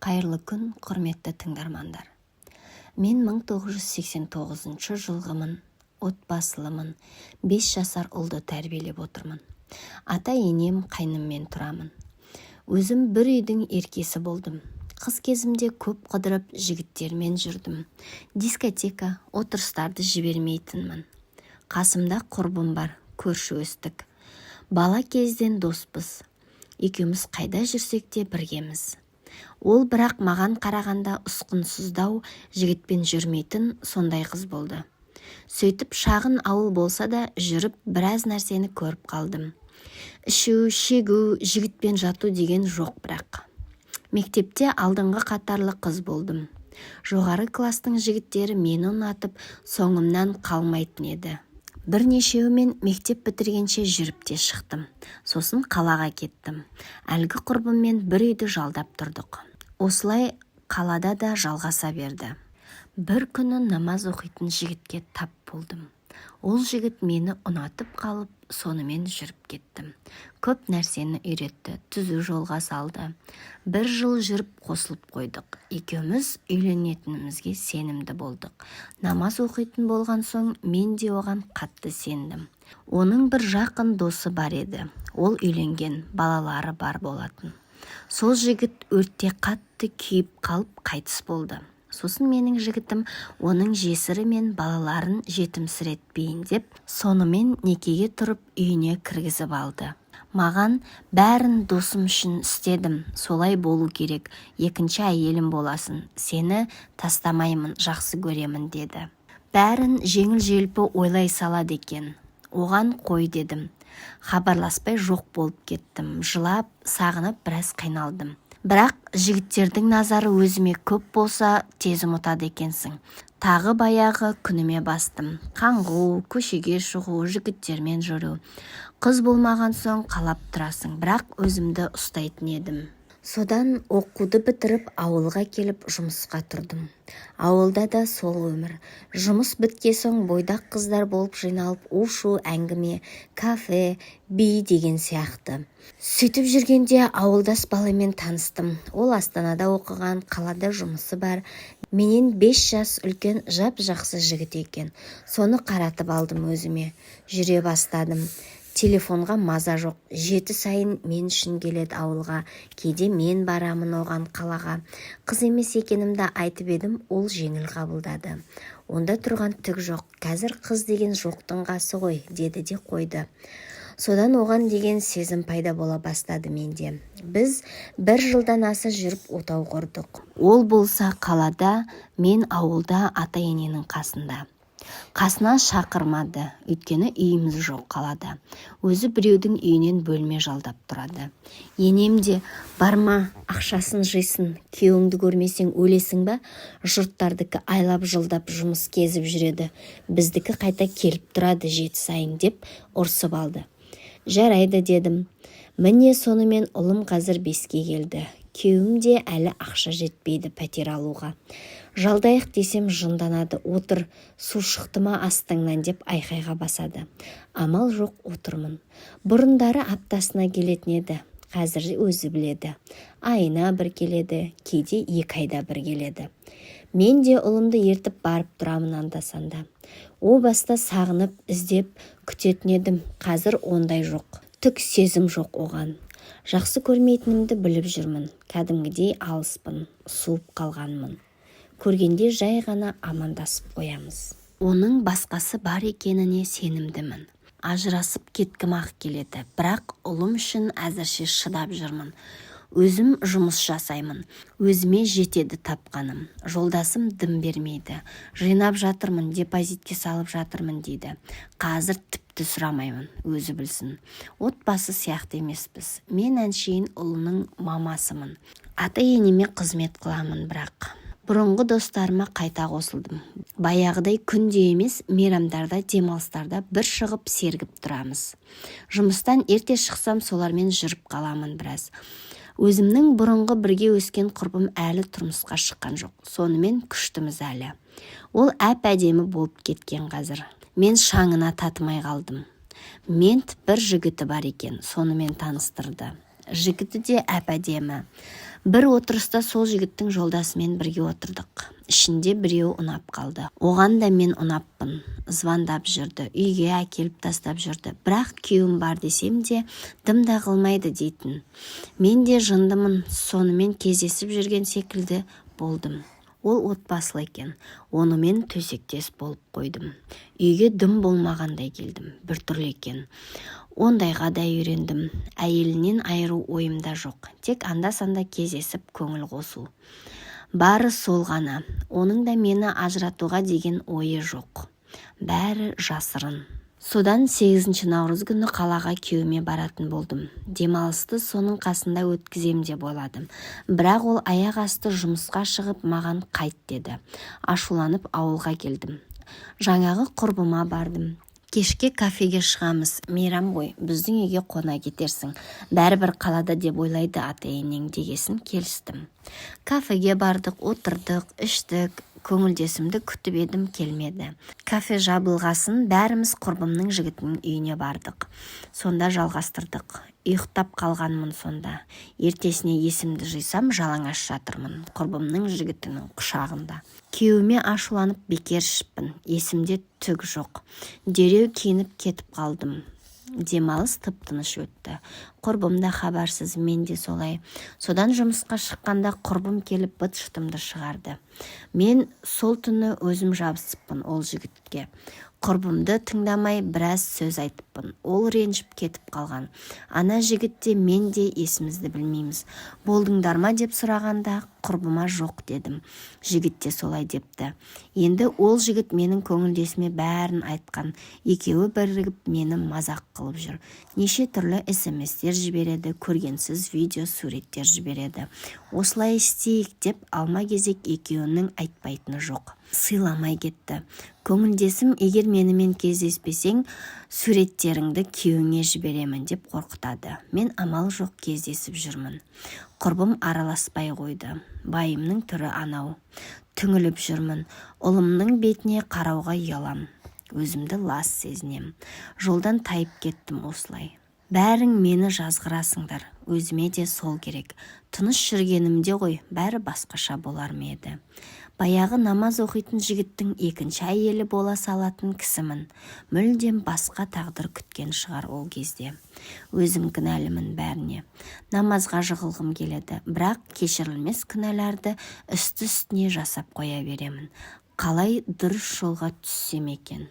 Қайырлы күн, құрметті тыңдармандар! Мен 1989 жылғымын, отбасылымын, 5 жасар ұлды тәрбиелеп отырмын. Ата-енем, қайныммен тұрамын. Өзім бір үйдің еркесі болдым. Қыз кезімде көп қыдырып, жігіттермен жүрдім. Дискотека, отырыстарды жібермейтінмін. Қасымда құрбым бар, көрші өстік. Бала кезден доспыз. Екеуміз қайда жүрсек те біргеміз. Ол бірақ маған қарағанда ұсқынсыздау, жігітпен жүрмейтін сондай қыз болды. Сөйтіп, шағын ауыл болса да, жүріп біраз нәрсені көріп қалдым. Ішу, шегу, жігітпен жату деген жоқ. Бірақ мектепте алдыңғы қатарлы қыз болдым. Жоғары класстың жігіттері мені ұнатып, соңымнан қалмайтын еді. Бірнешеуімен мектеп бітіргенше жүріп те шықтым. Сосын қалаға кеттім. Әлгі құрбыммен бір үйді жалдап тұрдық. Осылай қалада да жалғаса берді. Бір күні намаз оқитын жігітке тап болдым. Ол жігіт мені ұнатып қалып, сонымен жүріп кеттім. Көп нәрсені үйретті, түзу жолға салды. Бір жыл жүріп, қосылып қойдық. Екеуміз үйленетінімізге сенімді болдық. Намаз оқитын болған соң, мен де оған қатты сендім. Оның бір жақын досы бар еді. Ол үйленген, балалары бар болатын. Сол жігіт өртте қатты күйіп қалып, қайтыс болды. Сосын менің жігітім оның жесірі мен балаларын жетімсіретпейін деп, сонымен некеге тұрып, үйіне кіргізіп алды. Маған: «Бәрін досым үшін істедім, солай болу керек, екінші әйелім боласың, сені тастамаймын, жақсы көремін», – деді. Бәрін жеңіл-желпі ойлай салады екен. Оған қой дедім. Хабарласпай жоқ болып кеттім. Жылап, сағынып, біраз қиналдым. Бірақ жігіттердің назары өзіме көп болса, тез ұмытады екенсің. Тағы баяғы күніме бастым: қаңғу, көшеге шығу, жігіттермен жүру. Қыз болмаған соң қалап тұрасың, бірақ өзімді ұстайтын едім. Содан оқуды бітіріп, ауылға келіп, жұмысқа тұрдым. Ауылда да сол өмір. Жұмыс біткен соң бойдақ қыздар болып жиналып, у-шу әңгіме, кафе, би деген сияқты. Сөйтіп жүргенде ауылдас баламен таныстым. Ол Астанада оқыған, қалада жұмысы бар, менен 5 жас үлкен, жап-жақсы жігіт екен. Соны қаратып алдым өзіме. Жүре бастадым. Телефонға маза жоқ. Жеті сайын мен үшін келеді ауылға, кейде мен барамын оған қалаға. Қыз емес екенімді айтып едім, ол жеңіл қабылдады. «Онда тұрған түк жоқ, қазір қыз деген жоқтың қасы ғой», – деді де қойды. Содан оған деген сезім пайда бола бастады менде. Біз бір жылдан аса жүріп, отау құрдық. Ол болса қалада, мен ауылда, ата-ененің қасында. Қасына шақырмады, өйткені үйіміз жоқ қалада. Өзі біреудің үйінен бөлме жалдап тұрады. Енем де: «Барма, ақшасын жисын, күйеуіңді көрмесең өлесің ба? Жұрттардікі айлап, жылдап жұмыс кезіп жүреді, біздікі қайта келіп тұрады жеті сайын», – деп ұрсып алды. «Жарайды», – дедім. Міне, сонымен ұлым қазір 5-ке келді. Күйеуім де әлі ақша жетпейді пәтер алуға. Жалдайық десем, жынданады: «Отыр, су шықты ма астыңнан?» – деп айқайға басады. Амал жоқ, отырмын. Бұрындары аптасына келетін еді, қазір өзі біледі, айына бір келеді, кейде 2 айда бір келеді. Мен де ұлымды ертіп барып тұрамын анда-санда. О баста сағынып, іздеп күтетін едім, қазір ондай жоқ. Түк сезім жоқ оған. Жақсы көрмейтінімді біліп жүрмін. Кәдімгідей алыспын, суып қалғанмын. Көргенде жай ғана амандасып қоямыз. Оның басқасы бар екеніне сенімдімін. Ажырасып кеткім-ақ келеді, бірақ ұлым үшін әзірше шыдап жүрмін. Өзім жұмыс жасаймын, өзіме жетеді тапқаным. Жолдасым дым бермейді. «Жинап жатырмын, депозитке салып жатырмын», – дейді. Қазір тіпті сұрамаймын, өзі білсін. Отбасы сияқты емеспіз. Мен әншейін ұлының мамасымын, ата-енеме қызмет қыламын. Бірақ бұрынғы достарыма қайта қосылдым. Баяғыдай күнде емес, мейрамдарда, демалыстарда бір шығып, сергіп тұрамыз. Жұмыстан ерте шықсам, солармен жүріп қаламын біраз. Өзімнің бұрынғы бірге өскен құрбым әлі тұрмысқа шыққан жоқ, сонымен күштіміз әлі. Ол әп-әдемі болып кеткен қазір, мен шаңына татымай қалдым. Мент бір жігіті бар екен, сонымен таныстырды. Жігіті де әп-әдемі. Бір отырыста сол жігіттің жолдасымен бірге отырдық. Ішінде біреуі ұнап қалды. Оған да мен ұнаппын. Звондап жүрді, үйге әкеліп тастап жүрді. Бірақ күйеуім бар десем де, дым да қылмайды дейтін. Мен де жындымын, сонымен кездесіп жүрген секілді болдым. Ол отбасылы екен. Онымен төсектес болып қойдым. Үйге дым болмағандай келдім. Біртүрлі екен. Ондайға да үйрендім. Әйелінен айыру ойымда жоқ. Тек анда-санда кездесіп көңіл қосу. Бары сол ғана. Оның да мені ажыратуға деген ойы жоқ. Бәрі жасырын. Содан 8 наурыз күні қалаға күйеуіме баратын болдым. Демалысты соның қасында өткізем деп ойладым. Бірақ ол аяқ асты жұмысқа шығып, маған қайт деді. Ашуланып ауылға келдім. Жаңағы құрбыма бардым. Кешке кафеге шығамыз, мейрам ғой, біздің үйге қона кетерсің. Бәрібір қалада деп ойлайды ата-енең дегесін келістім. Кафеге бардық, отырдық, іштік. Көңілдесімді күтіп едім, келмеді. Кафе жабылғасын бәріміз құрбымның жігітінің үйіне бардық. Сонда жалғастырдық. Ұйықтап қалғанмын сонда. Ертесіне есімді жисам, жалаңаш жатырмын құрбымның жігітінің құшағында. Күйеуіме ашуланып бекер ішіппін. Есімде түк жоқ. Дереу киініп кетіп қалдым. Демалыс тып-тыныш өтті. Құрбым да хабарсыз, мен де солай. Содан жұмысқа шыққанда құрбым келіп быт-шытымды шығарды. Мен сол түні өзім жабысыппын ол жігітке. Құрбымды тыңдамай біраз сөз айтыппын. Ол ренжіп кетіп қалған. Ана жігіт те, мен де есімізді білмейміз. Болдыңдар ма деп сұрағанда, құрбыма жоқ дедім. Жігіт те солай депті. Енді ол жігіт менің көңілдесіме бәрін айтқан. Екеуі бірігіп мені мазақ қылып жүр. Неше түрлі СМСтер жібереді, көргенсіз видео суреттер жібереді. Осылай істейік деп алма-кезек екеуінің айтпайтыны жоқ. Сыйламай кетті. Көңілдесім егер менімен кездеспесең, суреттеріңді күйеуіңе жіберемін деп қорқытады. Мен амал жоқ кездесіп жүрмін. Құрбым араласпай қойды. Байымның түрі анау. Түңіліп жүрмін. Ұлымның бетіне қарауға ұялам. Өзімді лас сезінем. Жолдан тайып кеттім осылай. Бәрің мені жазғырасыңдар. Өзіме де сол керек. Тыныш жүргенімде ғой, бәрі басқаша болар ма еді. Баяғы намаз оқитын жігіттің екінші әйелі бола салатын кісімін. Мүлдем басқа тағдыр күткен шығар ол кезде. Өзім кінәлімін бәріне. Намазға жығылғым келеді, бірақ кешірілмес күнәларды үсті-үстіне жасап қоя беремін. Қалай дұрыс жолға түссем екен?